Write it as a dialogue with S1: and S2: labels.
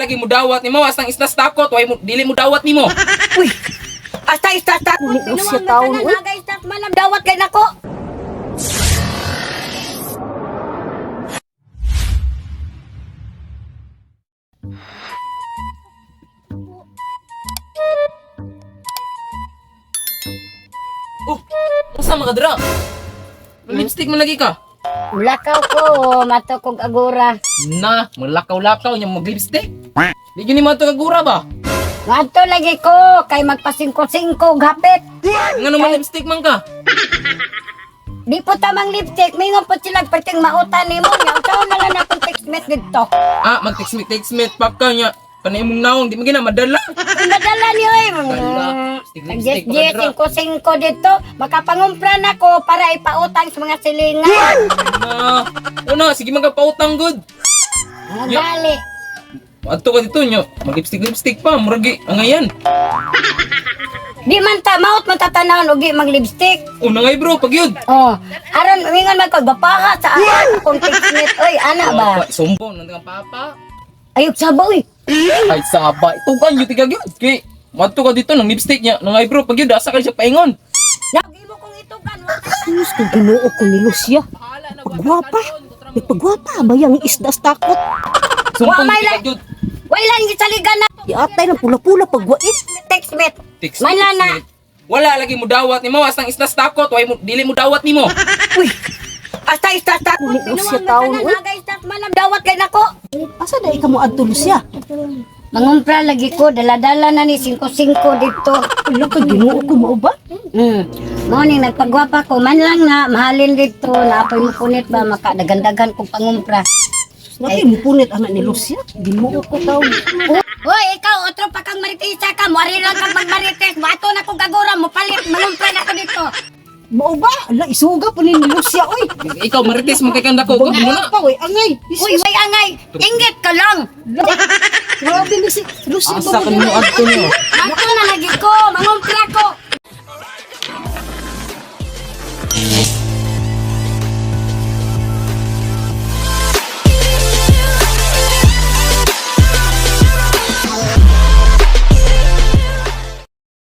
S1: Lagi mo dawat nimo astang isdas takot way mo dili mo dawat nimo.
S2: Uy! Asta ista ta.
S3: Siya taon, uy.
S2: Naga ista malam dawat kay nako.
S1: Oh, unsa man ka dira? Lipstick man lagi ka.
S2: Mulakaw ko, mato kog agura.
S1: Na, malakaw-lakaw nya mag lipstick. Di gyud nimo ato kagura ba?
S2: Ngadto lagi ko kay magpasingko-singko og hapit.
S1: Ngano man lipstick man ka?
S2: Di po tamang lipstick, mingon po sila perting mauta nimo nya. Unsaon na lang akong text message didto.
S1: Ah, mag text mate text mate pa ka nya. Kanay imong naong di man gina madala.
S2: Ang madala niyo eh.
S1: Dala. Lipstick, lipstick,
S2: Yes, yes,
S1: pakadra.
S2: singko singko dito. Makapangumpra na ko para ipautang sa mga silingan.
S1: Na, una sige man ka pautang gud.
S2: Mga gali.
S1: Adto ka dito nya, mag lipstick lipstick pa murag gi angayan.
S2: Di man ta maot man tatanawon ugi mag lipstick.
S1: Una ngay bro, pagyud.
S2: Oh, aron mingon man ko bapaha sa akong text mate. Oy, ana ba?
S1: Pa, sumbong nang kang papa.
S2: Ayok saba oy.
S1: Ay saba, itugan yun tiga gyud. Kay madto ka dito nang lipstick niya, nang eyebrow pag yun asa ka siya paingon.
S2: Lagi mo kong itugan.
S3: Sus, kung ginoo ko ni Lucia. Pagwapa. May pagwapa ba yung isdas takot?
S1: Sumpong
S2: Wa may
S1: tiga
S2: la-
S1: gyud.
S2: Way lang gisaligan na
S3: Iatay ng pula-pula pagwait.
S2: text mate.
S1: Text
S2: Man
S1: text
S2: na.
S1: mate. Wala lagi mo dawat nimo astang isdas takot way mo dili mo dawat nimo.
S2: Uy. Asta ista ta.
S3: Siya taon, uy.
S2: Naga ista malam dawat kay nako.
S3: Asa na ka mo adto, Lucia?
S2: Mangumpra lagi ko, dala-dala na ni 5-5 dito.
S3: Ala ka, ginoo ko mao ba?
S2: Mao ning nagpagwapa ko man lang na mahalin dito na apoy mo punit ba makadagandagan kong pangumpra.
S3: Naki mo punit anak ni Lucia. Ginoo ko taon.
S2: Hoy, ikaw otro pa kang maritisa ka, muari lang kang magmarites, moato na kong gagura, mo palit, mangumpra na ko dito.
S3: Mao ba? Ala, isuga po ni Lucia, oy.
S1: Ikaw marites mo kay kang dako gud mo na.
S3: Pagwapa, oy, angay.
S2: Uy, way angay, inggit ka lang.
S3: Grabe ni si Lucia.
S1: Asa ka mo adto niyo?
S2: Ato na lagi ko, mangumpra